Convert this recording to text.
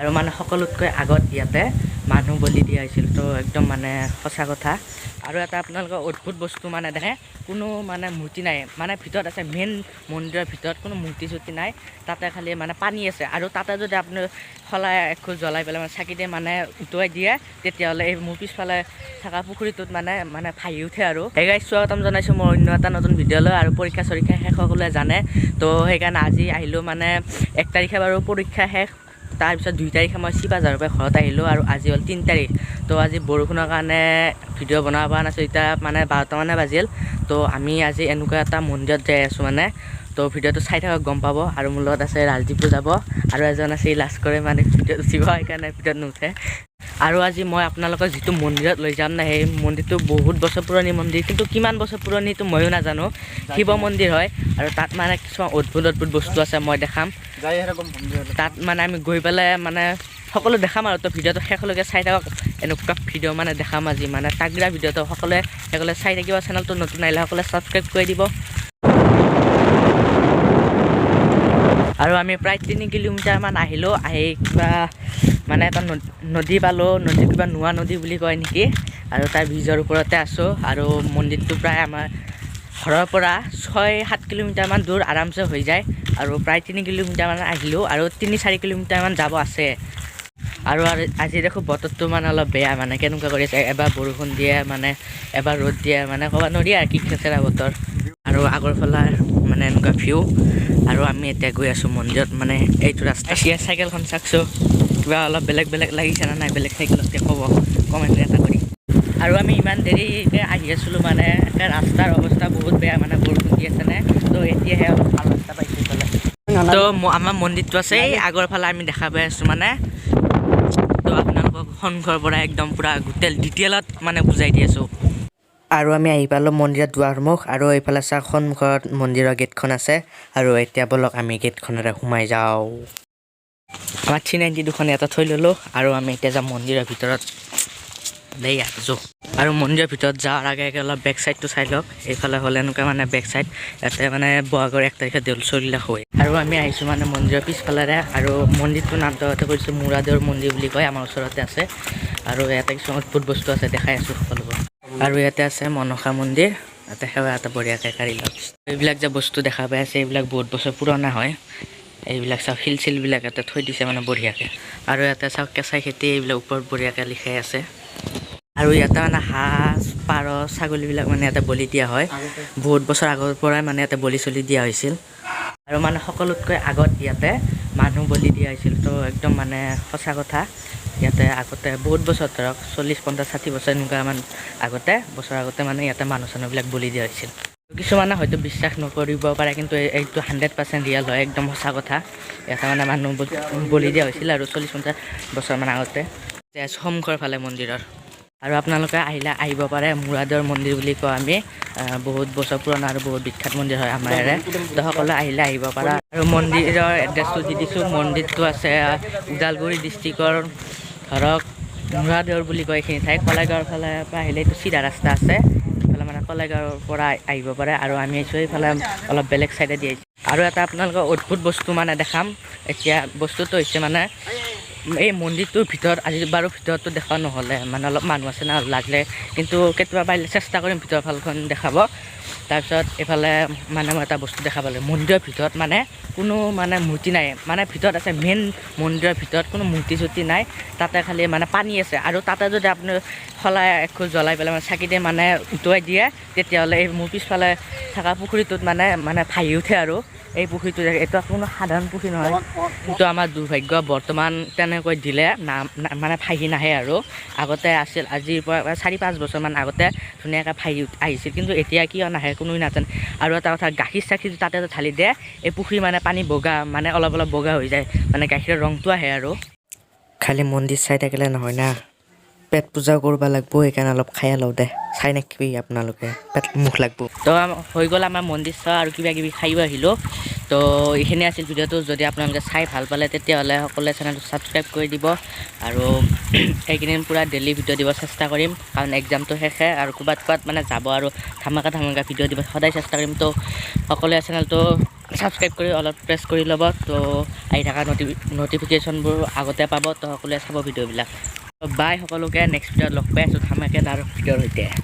আৰু মানে সকলোতকৈ আগত ইয়াতে মানুহ বলি দিয়া হৈছিল। তো একদম মানে সঁচা কথা। আৰু এটা আপোনালোকৰ অদ্ভুত বস্তু মানে দেখে, কোনো মানে মূৰ্তি নাই, মানে ভিতৰত আছে মেইন মন্দিৰৰ ভিতৰত কোনো মূৰ্তি চূৰ্তি নাই, তাতে খালি মানে পানী আছে। আৰু তাতে যদি আপুনি শলাই এখোজ জ্বলাই পেলাই মানে চাকিতে মানে উটুৱাই দিয়ে, তেতিয়াহ'লে এই মোৰ পিছফালে থকা পুখুৰীটোত মানে মানে ভাহি উঠে। আৰু hey guys, স্বাগতম জনাইছোঁ মোৰ অন্য এটা নতুন ভিডিঅ'লৈ। আৰু পৰীক্ষা চৰীক্ষা শেষ সকলোৱে জানে, তো সেইকাৰণে আজি আহিলোঁ। মানে 1 তাৰিখে বাৰু পৰীক্ষা শেষ, তাৰপিছত 2 তাৰিখে মই চিপাঝাৰৰ পৰা ঘৰত আহিলোঁ আৰু আজি হ'ল 3 তাৰিখ। তো আজি বৰষুণৰ কাৰণে ভিডিঅ' বনাব পৰা নাছিলোঁ, এতিয়া মানে 12টা মানে বাজিল। তো আমি আজি এনেকুৱা এটা মন্দিৰত যাই আছোঁ মানে, তো ভিডিঅ'টো চাই থাকক গম পাব। আৰু মোৰ লগত আছে ৰাজদীপো যাব, আৰু এজন আছে লাজ কৰে মানে ভিডিঅ'ত উঠিব, সেইকাৰণে ভিডিঅ'ত নুঠে। আৰু আজি মই আপোনালোকক যিটো মন্দিৰত লৈ যাম না, সেই মন্দিৰটো বহুত বছৰ পুৰণি মন্দিৰ, কিন্তু কিমান বছৰ পুৰণিটো ময়ো নাজানো। শিৱ মন্দিৰ হয় আৰু তাত মানে কিছুমান অদ্ভুত অদ্ভুত বস্তু আছে, মই দেখাম। তাত মানে আমি গৈ পেলাই মানে সকলো দেখাম আৰু। তো ভিডিঅ'টো শেষলৈকে চাই থাকক, এনেকুৱা ভিডিঅ' মানে দেখাম আজি, মানে তাগৰা ভিডিঅ'টো সকলোৱে সকলোৱে চাই থাকিব। চেনেলটো নতুন আহিলে সকলোৱে ছাবস্ক্ৰাইব কৰি দিব। আৰু আমি প্ৰায় 3 কিলোমিটাৰমান আহিলোঁ, আহি কিবা মানে এটা নদী পালোঁ, নদী কিবা নোৱা নদী বুলি কয় নেকি, আৰু তাৰ ব্ৰিজৰ ওপৰতে আছোঁ। আৰু মন্দিৰটো প্ৰায় আমাৰ ঘৰৰ পৰা 6-7 কিলোমিটাৰমান দূৰ আৰামছে হৈ যায়। আৰু প্ৰায় 3 কিলোমিটাৰমান আহিলোঁ আৰু 3-4 কিলোমিটাৰমান যাব আছে। আৰু আজি দেখোঁ বতৰটো মানে অলপ বেয়া, মানে কেনেকুৱা কৰি আছে, এবাৰ বৰষুণ দিয়ে মানে এবাৰ ৰ'দ দিয়ে, মানে ক'ব নোৱাৰি আৰু কি খেচেৰা বতৰ। আৰু আগৰ ফালে মানে এনেকুৱা ভিউ। আৰু আমি এতিয়া গৈ আছোঁ মন্দিৰত, মানে এইটো ৰাস্তা। ইয়াৰ চাইকেলখন চাওকচোন, কিবা অলপ বেলেগ বেলেগ লাগিছে নে নাই, বেলেগ চাইকেলতকৈ ক'ব কমেণ্ট এটা কৰি। আৰু আমি ইমান দেৰিকৈ আহি আছিলোঁ, মানে একে ৰাস্তাৰ অৱস্থা বহুত বেয়া, মানে বৰষুণ দি আছে নে, তো এতিয়াহে অলপ ভাল ৰাস্তা পাইছোঁ এইফালে। তো আমাৰ মন্দিৰটো আছে এই আগৰ ফালে, আমি দেখা পাই আছোঁ মানে। তো আপোনালোকক সন্মুখৰ পৰা একদম পূৰা গোটেই ডিটেইলত মানে বুজাই দি আছোঁ। আৰু আমি আহি পালোঁ মন্দিৰৰ দুৱাৰমুখ, আৰু এইফালে চাওক সন্মুখত মন্দিৰৰ গেটখন আছে। আৰু এতিয়া ব'লক আমি গেটখনেৰে সোমাই যাওঁ। আমাৰ 390 দুখন ইয়াতে থৈ ল'লোঁ আৰু আমি এতিয়া যাম মন্দিৰৰ ভিতৰত। দেই যো। আৰু মন্দিৰৰ ভিতৰত যোৱাৰ আগে আগে অলপ বেক চাইডটো চাই লওক। এইফালে হ'লে এনেকুৱা মানে বেক চাইড, ইয়াতে মানে বহাগৰ 1 তাৰিখে দেউল চলিলে হয়। আৰু আমি আহিছোঁ মানে মন্দিৰৰ পিছফালেৰে। আৰু মন্দিৰটোৰ নামটো আগতে কৈছোঁ, মুৰাদেউৰ মন্দিৰ বুলি কয়, আমাৰ ওচৰতে আছে। আৰু ইয়াতে কিছুমান অদ্ভুত বস্তু আছে, দেখাই আছোঁ সকলোবোৰ। আৰু ইয়াতে আছে মনসা মন্দিৰ, ইয়াতে সেৱা এটা বঢ়িয়াকৈ কাঢ়ি লওক। এইবিলাক যে বস্তু দেখা পাই আছে, এইবিলাক বহুত বছৰ পুৰণা হয়। এইবিলাক চাওক, শিল চিলবিলাক ইয়াতে থৈ দিছে মানে বঢ়িয়াকৈ। আৰু ইয়াতে চাওক কেঁচাই খেতি, এইবিলাক ওপৰত বঢ়িয়াকৈ লিখাই আছে। আৰু ইয়াতে মানে হাঁহ, পাৰ, ছাগলীবিলাক মানে ইয়াতে বলি দিয়া হয়। বহুত বছৰ আগৰ পৰাই মানে ইয়াতে বলি চলি দিয়া হৈছিল। আৰু মানে সকলোতকৈ আগত ইয়াতে মানুহ বলি দিয়া হৈছিল। তো একদম মানে সঁচা কথা, ইয়াতে আগতে বহুত বছৰ ধৰক 40, 50, 60 বছৰ এনেকুৱামান আগতে বছৰ আগতে মানে ইয়াতে মানুহ চানুহবিলাক বলি দিয়া হৈছিল। কিছুমানে হয়তো বিশ্বাস নকৰিব পাৰে, কিন্তু এইটো 100% ৰিয়েল হয়, একদম সঁচা কথা। ইয়াতে মানে মানুহ বলি দিয়া হৈছিল আৰু 40-50 বছৰমান আগতে। সন্মুখৰ ফালে মন্দিৰৰ। আৰু আপোনালোকে আহিলে আহিব পাৰে, মুৰাদৰ মন্দিৰ বুলি কওঁ আমি। বহুত বছৰ পুৰণা আৰু বহুত বিখ্যাত মন্দিৰ হয় আমাৰ ইয়াৰে। তো সকলোৱে আহিলে আহিব পাৰা। আৰু মন্দিৰৰ এড্ৰেছটো দি দিছোঁ। মন্দিৰটো আছে ওদালগুৰি ডিষ্ট্ৰিক্টৰ ধৰক মুৰাদেউৰ বুলি কয় এইখিনি ঠাই। কলাইগাঁৱৰ ফালে পৰা আহিলে এইটো চিধা ৰাস্তা আছে, এইফালে মানে কলাইগাঁৱৰ পৰা আহিব পাৰে। আৰু আমি আহিছোঁ এইফালে অলপ বেলেগ চাইডে দি আহিছোঁ। আৰু এটা আপোনালোকৰ অদ্ভুত বস্তু মানে দেখাম এতিয়া। বস্তুটো হৈছে মানে এই মন্দিৰটোৰ ভিতৰত আজি বাৰু ভিতৰতো দেখা নহ'লে, মানে অলপ মানুহ আছে না লাগিলে, কিন্তু কেতিয়াবা পাৰিলে চেষ্টা কৰিম ভিতৰৰ ফালখন দেখাব। তাৰপিছত এইফালে মানে মই এটা বস্তু দেখাব লাগিব। মন্দিৰৰ ভিতৰত মানে কোনো মানে মূৰ্তি নাই, মানে ভিতৰত আছে মেইন মন্দিৰৰ ভিতৰত কোনো মূৰ্তি চূৰ্তি নাই, তাতে খালি মানে পানী আছে। আৰু তাতে যদি আপুনি শলাই এখোজ জ্বলাই পেলাই মানে চাকিতে মানে উটুৱাই দিয়ে, তেতিয়াহ'লে এই মোৰ পিছফালে থকা পুখুৰীটোত মানে মানে ভাহি উঠে। আৰু এই পুখুৰীটো এইটো কোনো সাধাৰণ পুখুৰী নহয়, কিন্তু আমাৰ দুৰ্ভাগ্য বৰ্তমান তেনেকৈ দিলে না মানে ভাহি নাহে। আৰু আগতে আছিল, আজিৰ পৰা 4-5 বছৰমান আগতে ধুনীয়াকৈ ভাহি আহিছিল, কিন্তু এতিয়া কিয় নাহে কোনোৱে নাজানে। আৰু এটা কথা, গাখীৰ চাখীৰ তাতে ঢালি দিয়ে, এই পুখুৰী মানে পানী বগা, মানে অলপ অলপ বগা হৈ যায়, মানে গাখীৰৰ ৰংটো আহে। আৰু খালি মন্দিৰ চাই থাকিলে নহয় না, পেট পূজাও কৰিব লাগিব, সেইকাৰণে অলপ খাই লওঁ দে, চাই নাথাকিবি আপোনালোকে, পেট মুখ লাগব। তো হৈ গ'ল আমাৰ মন্দিৰ চোৱা আৰু কিবা কিবি খায়ো আহিলোঁ। তো এইখিনি আছিল ভিডিঅ'টো। যদি আপোনালোকে চাই ভাল পালে তেতিয়াহ'লে সকলোৱে চেনেলটো ছাবস্ক্ৰাইব কৰি দিব। আৰু এইকেইদিন পূৰা ডেইলি ভিডিঅ' দিব চেষ্টা কৰিম, কাৰণ এক্সামটো শেষে আৰু ক'ৰবাত ক'ৰবাত মানে যাব আৰু ধামাকা ধামাকা ভিডিঅ' দিব সদায় চেষ্টা কৰিম। তো সকলোৱে চেনেলটো ছাবস্ক্ৰাইব কৰি অলপ প্ৰেছ কৰি ল'ব। তো আহি থকা নটিফিকেশ্যনবোৰ আগতে পাব। তো সকলোৱে চাব ভিডিঅ'বিলাক। বাই সকলোকে, নেক্সট ভিডিঅ'ত লগ পাই আছোঁ ধামাকেদাৰ ভিডিঅ'ৰ সৈতে।